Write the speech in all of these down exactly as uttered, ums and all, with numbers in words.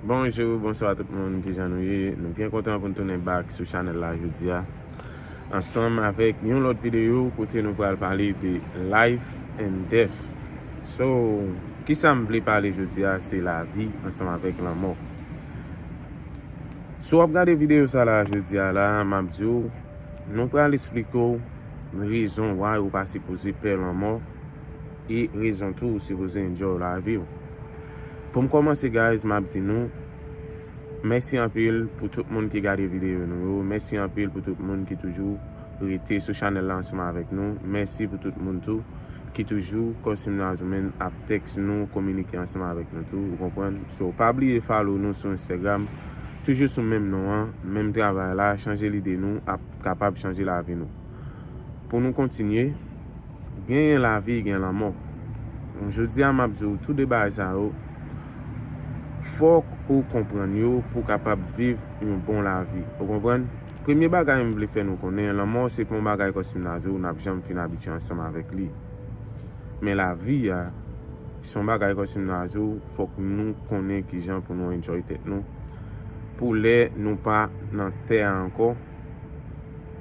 Bonjou, bonswa tout moun, kijan nou ye? Nou byen kontan pou n tounen back sou chanèl la jodi a. Ansanm avèk yon lòt videyo kote nou pral pale de life and death. So, kisa m vle pale jodi a, se lavi ansanm avèk lanmò. Si w ap gade videyo sa la jodi a la, m ap di w, nou pral esplike w rezon why ou pa sipoze pè lanmò e rezon tou ou sipoze enjoy lavi w. Pou m kòmanse, guys, m ap di nou, mèsi anpil pou tout moun ki gade videyo nou yo. Mèsi anpil pou tout moun ki toujou rete sou chanèl la ansanm avèk nou. Mèsi pou tout moun tou ki toujou, kòm si m ta di w menm, ap tèks nou, kominike ansanm avèk nou tou, ou konprann? So, pa bliye follow nou sou Instagram, toujou sou menm non an, menm travay la, chanje lide nou, ap kapab chanje lavi nou. Pou nou kontinye, genyen lavi, gen lanmò. Jodi a, m ap di w tou de bagay sa yo, fòk ou konprann yo pou w kapab viv yon bon lavi. Ou konprann? Premye bagay m vle fè nou konnen, lanmò se pa yon bagay kòm si m ta di w n ap janm fin abitye ansanm avèk li. Men lavi a, se yon bagay kòm si m ta di w, fòk nou konnen kijan pou nou enjoy tèt nou. Pou lè nou pa nan tè a ankò,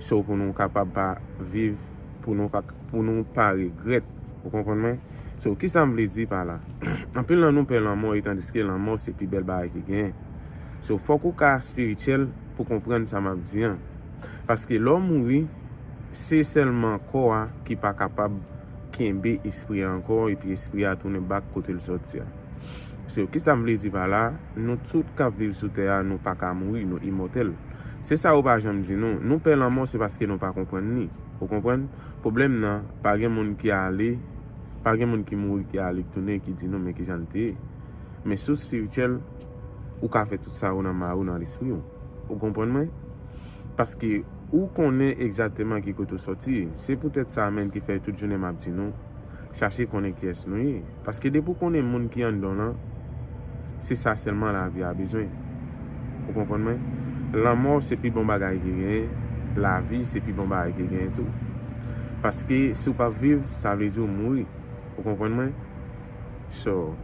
so pou nou kapab pa viv, pou nou pa, pou nou pa regrèt. Ou konprann mwen? So, kisa m vle di pa la? Anpil nan nou pè lanmò, e tandiske lanmò se pi bèl bagay ki genyen. So, fòk ou ka espirityèl pou konprann sa m ap di an. Paske lè w mouri, se sèlman kò a ki pa kapab kenbe espri a ankò, epi espri a tounen back kote l sòti a. So, kisa m vle di pa la? Nou tout k ap viv sou tè a, nou pa ka mouri, nou imòtèl. Se sa yo pa janm di nou. Nou pè lanmò, se paske nou pa konprann li. Ou konprann? Pwoblèm nan, pa gen moun ki ale, pa gen moun ki mouri, ki ale, ki tounen, ki di nou, men kijan l te ye. Men si w espirityèl, ou ka fè tout sa yo nan mari w, nan lespri w. Ou konprann mwen? Paske ou konnen egzakteman ki kote w sòti. Se poutèt sa menm ki fè tout jounen m ap di nou, chache konnen kiyès nou ye. Paske depi w konnen moun ki anndan w lan, se sa sèlman lavi a bezwen. Ou konprann mwen? Lanmò se pi bon bagay ki genyen, lavi se pi bon bagay ki genyen tou. Paske si w p ap viv, sa vle di w mouri. Ou konprann mwen? So,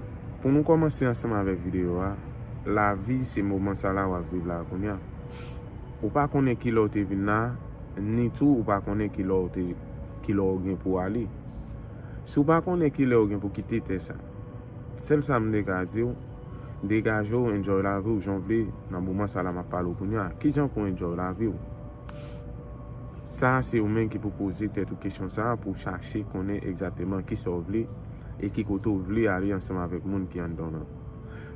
pou nou kòmanse ansanm avèk videyo a, lavi se moman sa la w ap viv la kounye a. Ou pa konnen kilè w te vin la, ni tou ou pa konnen kilè w te, kilè w gen pou w ale. Si w pa konnen kilè w gen pou kite tè sa, sèl sa m te ka di w, degaje w, enjoy lavi w jan w vle, nan moman sa la m ap pale w kounye a. Kijan pou w enjoy lavi w? Sa a se ou menm ki pou poze tèt ou kesyon sa a pou w chache konnen egzakteman kisa w vle e ki kote w vle ale ansanm avèk moun ki anndan w lan.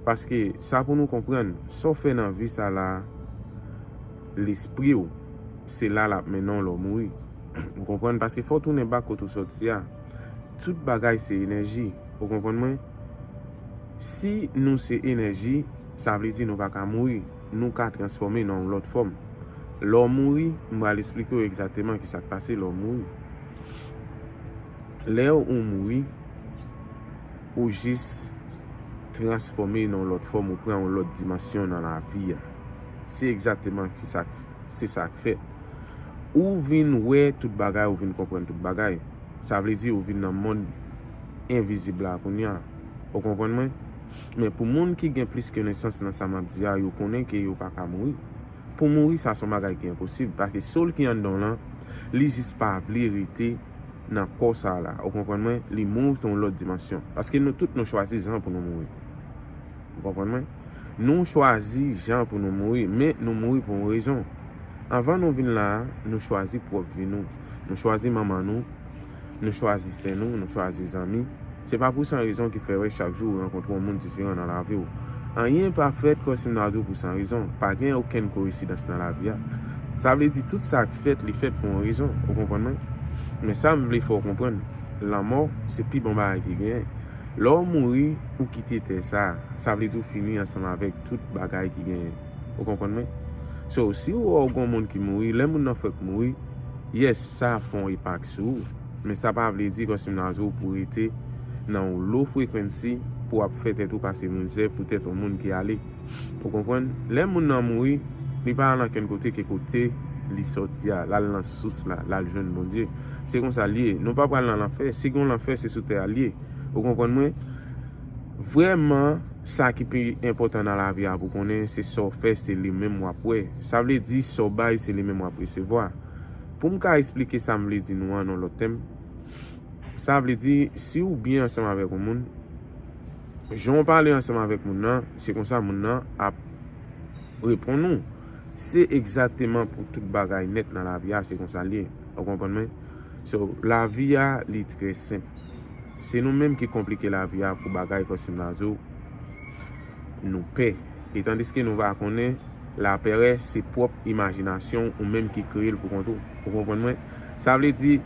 Paske sa pou nou konprann, sa w fè nan vi sa la, lespri w, se la l ap mennen w lè w mouri. Ou konprann? Paske fò w tounen back kote w sòti a. Tout bagay se enèji. Ou konprann mwen? Si nou se enèji, sa vle di nou pa ka mouri. Nou ka transfòme nan yon lòt fòm. Lè w mouri, m pral esplike w egzakteman kisa k pase lè w mouri. Lè ou mouri, ou jis transfòme nan yon lòt fòm, ou pran yon lòt dimansyon nan lavi a. Se egzakteman kisa, se sa k fèt. Ou vin wè tout bagay, ou vin konprann tout bagay. Sa vle di ou vin nan mond envizib la kounye a. Ou konprann mwen? Men pou moun ki gen plis konesans nan sa m ap di a, yo konnen ke yo pa ka mouri. Pou mouri, sa se yon bagay ki enposib, paske soul ki anndan w lan, li jis pa vle rete nan kò sa la. Ou konprann mwen? Li move nan yon lòt dimansyon. Paske nou tout nou chwazi jan pou nou mouri. Ou konprann mwen? Nou chwazi jan pou nou mouri, men nou mouri pou yon rezon. Anvan nou vin la a, nou chwazi pwòp vi nou. Nou chwazi manman nou, nou chwazi sè nou, nou chwazi zanmi. Se pa pou san rezon ki fè wè chak jou ou rankontre yon moun diferan nan lavi w. Anyen pa fèt kòm si m ta di w pou san rezon. Pa gen okenn koyensidans nan lavi a. Sa vle di tout sa k fèt, li fèt pou yon rezon. Ou konprann mwen? Men sa m vle fè w konprann, lanmò se pi bon bagay ki genyen. Lè w mouri, ou kite tè sa a. Sa vle di w fini ansanm avèk tout bagay ki genyen. Ou konprann mwen? So, si w wè w gon moun ki mouri, lè moun nan fèk mouri, yes, sa fè yon enpak sou ou. Men sa pa vle di kòm si m ta di w pou w rete nan yon low frequency pou w ap fè tèt ou pase mizè poutèt yon moun ki ale. Ou konprann? Lè moun nan mouri, li pa al ankenn kote ke kote li sòti a, l al nan sous la, l al jwenn Bondye. Se konsa l ye. Nou pa pral nan lanfè. Si gen yon lanfè, se sou tè a l ye. Ou konprann mwen? Vrèman, Sa ki pi enpòtan nan lavi a pou konnen, se sa w fè, se li menm w ap wè. Sa vle di, sa w bay, se li menm w ap resevwa. Pou m ka esplike sa m vle di nou an nan lòt tèm, sa vle di, si w byen ansanm avèk yon moun, jan w pale ansanm avèk moun nan, se konsa moun nan ap reponn ou. Se egzakteman pou tout bagay nèt nan lavi a, se konsa l ye. Ou konprann mwen? So, lavi a, li trè senp. Se nou menm ki konplike lavi a pou bagay kòm si m ta di w nou pè. E tandiske nou pa konnen, lapè se pwòp imajinasyon ou menm ki kreye l pou kont ou. Ou konprann mwen? Sa vle di,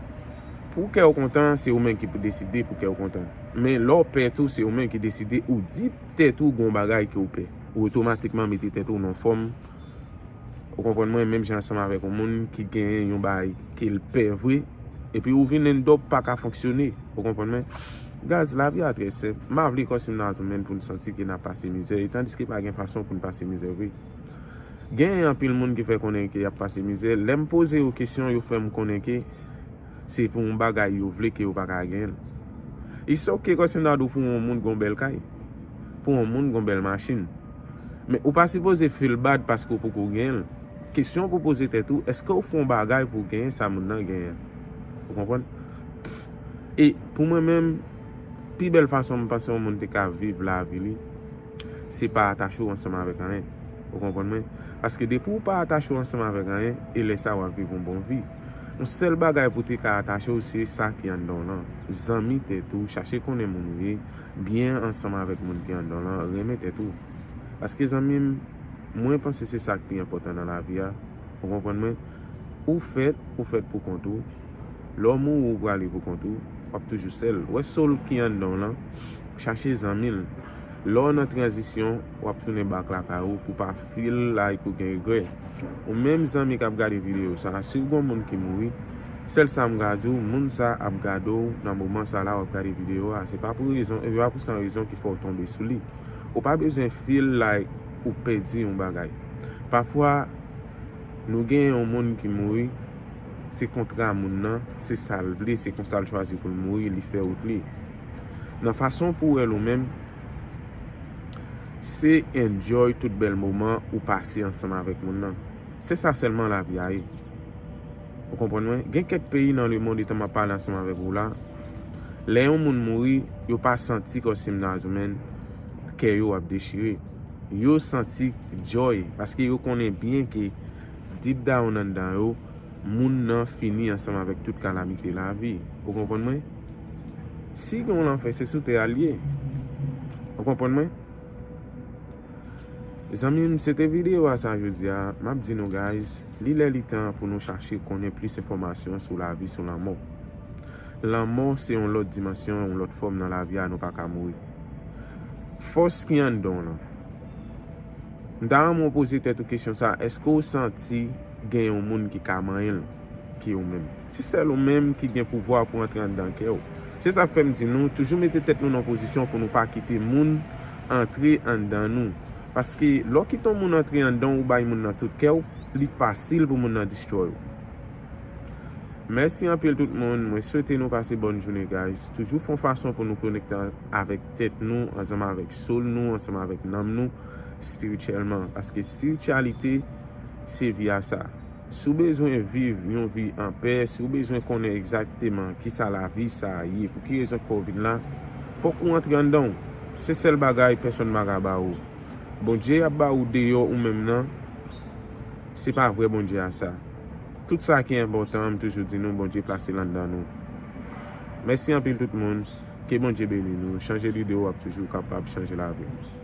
pou kè w kontan, se ou menm ki pou deside pou kè w kontan. Men lè w pè tou, se ou menm ki deside, ou di tèt ou gon bagay ke w pè. Ou otomatikman mete tèt ou nan fòm. Ou konprann mwen, menm jan ansanm avèk yon moun ki genyen yon bagay ke l pè vre, epi ou vin end up pa ka fonksyone. Ou konprann mwen? Guys, lavi a trè senp. M pa vle kòm si m ta di w menm pou n santi ke n ap pase mizè, e tandiske pa gen fason pou n pase mizè vre. Genyen anpil moun ki fè konnen ke y ap pase mizè. Lè m poze yo kesyon, yo fè m konnen ke se pou yon bagay yo vle ke yo pa ka genyen l. It's ok kòm si m ta di w pou yon moun gon bèl kay, pou yon moun gon bèl machin. Men ou pa sipoze feel bad paske w poko genyen l. Kesyon pou poze tèt ou, èske w fè yon bagay pou w genyen sa moun nan genyen? Ou konprann? E pou mwen menm, pi bèl fason m panse yon moun te ka viv lavi li, se pa atache w ansanm avèk anyen. Ou konprann mwen? Paske depi w pa atache w ansanm avèk anyen, e lè sa w ap viv yon bon vi. Yon sèl bagay pou te ka atache w, se sa ki anndan w lan. Zanmi tèt ou, chache konnen moun ou ye, byen ansanm avèk moun ki anndan w lan, renmen tèt ou. Paske zanmi m, mwen panse se sa k pi enpòtan nan lavi a. Ou konprann mwen? Ou fèt, ou fèt pou kont ou. Lè w mouri, ou prale pou kont ou. W ap toujou sèl. Wè soul ki anndan w lan, chache zanmi l. Lè w nan tranzisyon, w ap tounen back lakay ou pou pa feel like ou gen regrè. Ou menm zanmi k ap gade videyo sa, si w gon moun ki mouri, sèl sa m ka di w, moun sa ap gade w nan moman sa la w ap gade videyo a. Se pa pou rezon, e pa pou san rezon ki fè w tonbe sou li. Ou pa bezwen feel like ou pèdi yon bagay. Pafwa, nou gen yon moun ki mouri, se kontra moun nan, se sa l vle, se konsa l chwazi pou l mouri, li fè wout li. Nan fason pou w wè l ou menm, se enjoy tout bèl moman ou pase ansanm avèk moun nan. Se sa sèlman lavi a ye. Ou konprann mwen? Gen kèk peyi nan lemonn, etan m ap pale ansanm avèk ou la, lè yon moun mouri, yo pa santi kòm si m ta di w menm, kè yo ap dechire. Yo santi joy, paske yo konnen byen ke deep down anndan yo, moun nan fini ansanm avèk tout kalamite lavi. Ou konprann mwen? Si gen yon lanfè, se sou tè a l ye. Ou konprann mwen? Zanmi m, se te videyo a sa jodi a. M ap di nou, guys, li lè li tan pou nou chache konnen plis enfòmasyon sou lavi, sou lanmò. Lanmò se yon lòt dimansyon, yon lòt fòm nan lavi a, nou pa ka mouri. Fòs ki anndan w lan. M ta renmen w poze tèt ou kesyon sa, èske w santi gen yon moun ki ka manyen l ke ou menm? Se sèl ou menm ki gen pouvwa pou antre anndan kè w. Se sa k fè m di nou, toujou mete tèt nou nan pozisyon pou nou pa kite moun antre anndan nou. Paske lè w kite yon moun antre anndan w, ou bay moun nan tout kè w, li fasil pou moun nan destroy ou. Mèsi anpil tout moun, mwen swete nou pase bòn jounen, guys. Toujou fè yon fason pou nou konekte avèk tèt nou, ansanm avèk soul nou, ansanm avèk nanm nou, espirityèlman. Paske espirityalite, se vi a sa. Si w bezwen viv yon vi anpè, si w bezwen konnen egzakteman kisa lavi sa a ye, pou ki rezon kè w vin la, fòk ou antre anndan w. Se sèl bagay pèsonn pa ka ba ou. Bondye ap ba ou deyò ou menm nan, se pa vrè Bondye a sa. Tout sa ki enpòtan, m toujou di nou, Bondye plase l anndan nou. Mèsi anpil tout moun. Ke Bondye beni nou. Chanje lide w ap toujou kapab chanje lavi w.